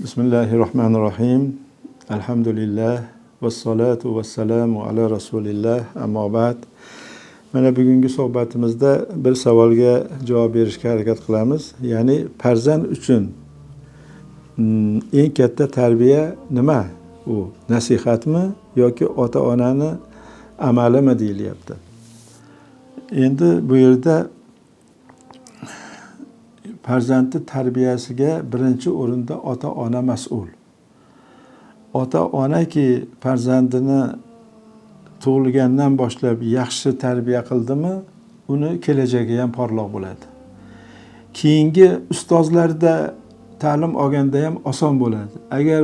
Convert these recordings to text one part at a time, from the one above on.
Bismillahirrohmanirrohim. Alhamdulillah vassalotu vassalamu ala rasulillah. Ammo ba'd. Mana bugungi suhbatimizda bir savolga javob berishga harakat qilamiz. Ya'ni farzand uchun eng katta tarbiya nima? U nasihatmi yoki ota-onani amalimi deyilyapti. Endi bu yerda farzandni tarbiyasiga birinchi o'rinda ota-ona mas'ul. Ota-onaki farzandini tug'ilgandan boshlab yaxshi tarbiya qildimi, uni kelajagi ham porloq bo'ladi. Keyingi ustozlarda ta'lim olganda ham oson bo'ladi. Agar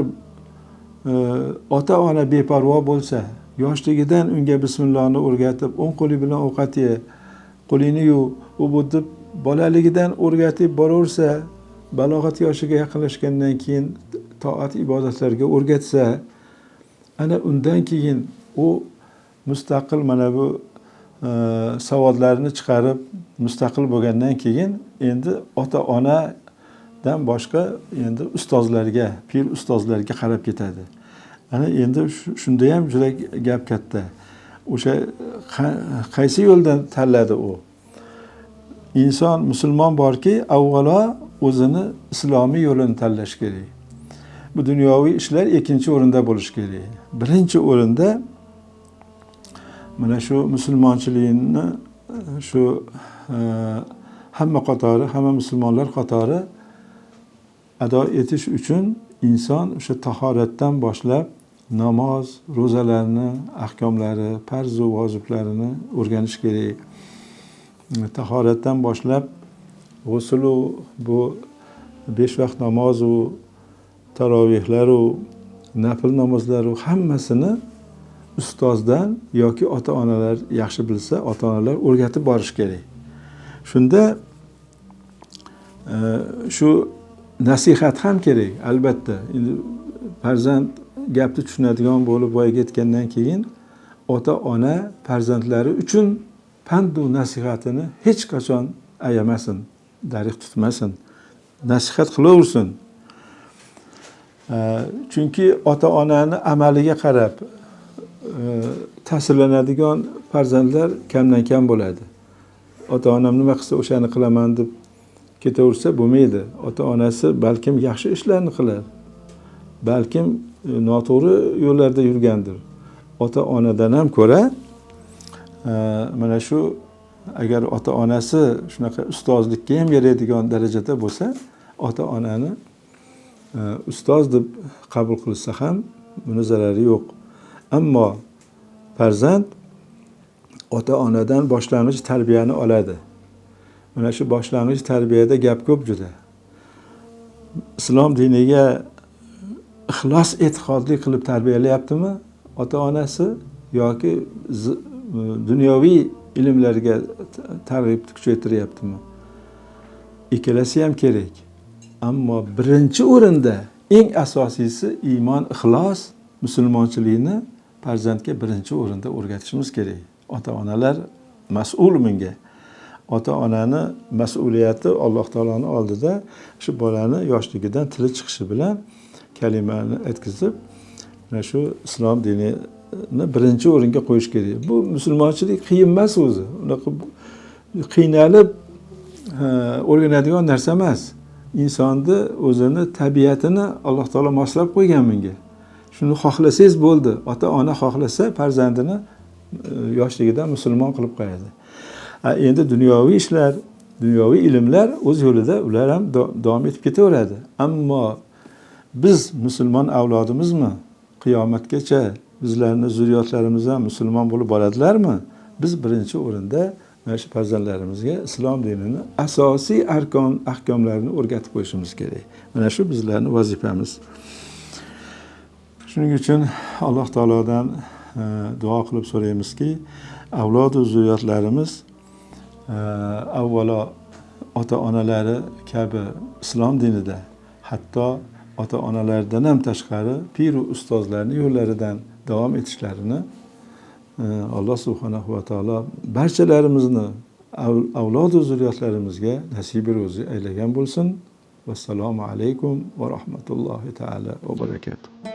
ota-ona beparvo bo'lsa, yoshligidan unga bismillohni o'rgatib, o'ng qo'li bilan ovqat ye, qo'lingni yuv, u bu deb bolaligidan o'rgatib boraversa, balog'at yoshiga yaqinlashgandan keyin toat ibodatlarga o'rgatsa, ana undan keyin u mustaqil mana bu savodlarni chiqarib mustaqil bo'lgandan keyin endi ota-onadan boshqa endi ustozlarga, pir ustozlarga qarab ketadi. Ana endi shunda ham juda gap katta. O'sha qaysi yo'ldan tanladi u? Inson musulmon borki, avvalo o'zini islomiy yo'lini tanlash kerak. Bu dunyoviy ishlar ikkinchi o'rinda bo'lishi kerak. Birinchi o'rinda mana shu musulmonchilikni shu hamma qatori, hamma musulmonlar qatori ado etish uchun inson o'sha tahoratdan boshlab namoz, ro'zalarni ahkomlari, farz va vojiblarini o'rganish kerak. Tahoratdan boshlab g'usl bu 5 vaqt namoz u tarovihlar u nafl namozlar u hammasini ustozdan yoki ota-onalar yaxshi bilsa, ota-onalar o'rgatib borish kerak. Shunda shu nasihat ham kerak albatta. Endi farzand gapni tushunadigan bo'lib voyaga yetgandan keyin ota-ona farzandlari uchun pand u nasihatini hech qachon ayamasin, darig' tutmasin, nasihat qilaversin. Chunki ota-onani amaliga qarab ta'sirlanadigan farzandlar kamdan kam bo'ladi. Ota-onam nima qilsa o'shani qilaman deb ketaversa bo'lmaydi. Ota-onasi balkim yaxshi ishlarni qilar, balkim noto'g'ri yo'llarda yurgandir. Ota-onadan ham ko'ra mana shu agar ota-onasi shunaqa ustozlikka ham yaraydigan darajada bo'lsa, ota-onani ustoz deb qabul qilsa ham buni zarari yo'q. Ammo farzand ota-onadan boshlang'ich tarbiyani oladi. Mana shu boshlang'ich tarbiyada gap ko'p juda. Islom diniga ixlos e'tiqodli qilib tarbiyalayaptimi ota-onasi yoki dunyoviy ilmlarga targ'ibni kuchaytiryaptimi? Ikkalasi ham kerak. Ammo birinchi o'rinda eng asosiysi iymon, ixlos, musulmonchilikni farzandga birinchi o'rinda o'rgatishimiz kerak. Ota-onalar mas'ul bunga. Ota-onani mas'uliyati Alloh taoloning oldida shu bolani yoshligidan tili chiqishi bilan kalimani aytkazib, mana shu islom dinini birinchi o'ringa qo'yish kerak. Bu musulmonchilik qiyin emas o'zi. Unaqa qiynalib o'rganadigan narsa emas. Insonni o'zini tabiatini Alloh taolo moslab qo'ygan bunga. Shuni xohlasangiz bo'ldi. Ota-ona xohlasa farzandini yoshligidan musulmon qilib qo'yadi. Endi dunyoviy ishlar, dunyoviy ilmlar o'z yo'lida, ular ham davom etib ketaveradi. Ammo biz musulmon avlodimizmi? Qiyomatgacha bizlarni zurriyotlarimiz ham musulmon bo'lib boradilarmi? Biz birinchi o'rinda mana shu farzandlarimizga islom dinini asosiy arkon ahkomlarini o'rgatib qo'yishimiz kerak. Mana shu bizlarning vazifamiz. Shuning uchun Alloh taolodan duo qilib so'raymizki, avlod va zurriyotlarimiz avvalo ota-onalari kabi islom dinida, hatto ota-onalaridan ham tashqari pir va ustozlarning yo'llaridan davom etishlarini Alloh subhanahu va taolo barchalarimizni avlod va zurriyotlarimizga nasib ro'zi aylagan bo'lsin. Vassalomu alaykum va rahmatullohi taala va barakatuh.